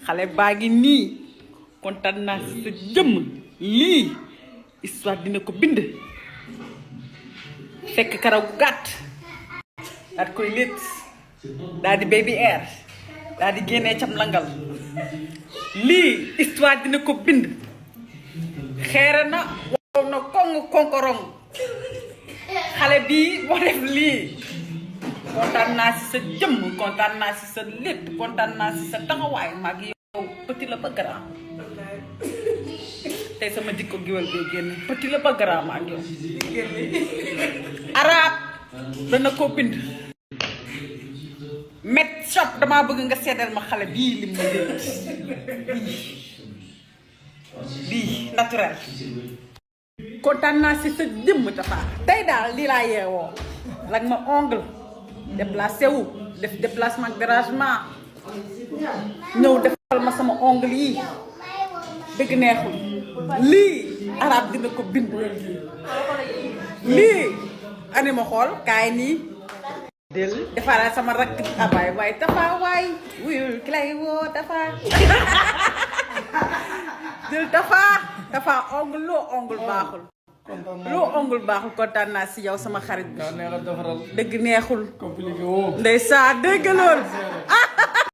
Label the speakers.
Speaker 1: xale baa ngi nii kontaan naa si sa jëmm lii histoire dina ko bind fekk karaw gu gàtt daal di koy létt daal di baby air daal di génnee cam langal lii histoire dina ko bind xeere na wow na koŋ konkorong xale bii moo def lii kontaan naa si sa jëmm kontaan naa si sa létt kontaan naa si sa taxawaay maag yow petit la ba grand tey sama jikko giwal bee génn petit la ba grand maag yow arab dana ko bind met shop damaa bëgg nga seddal ma xale bii lim ma létt bii naturel kontaan naa si sa jëmm Tafa tey daal lii laa yeewoo lag ma ongle déplacé wu def déplacement dérangement ñëw defal ma sama ongle yi dëgg neexul lii arab dina ko bind lii ani ma xool kaay nii del defaral sama rakk abaay waay Tafa waay wuyul ki lay woo Tafa del Tafa ongle loo ongle baaxul loo ongul baaxul kontaan naa si yow sama xarit bi dëgg neexul ndeysaan dégg lool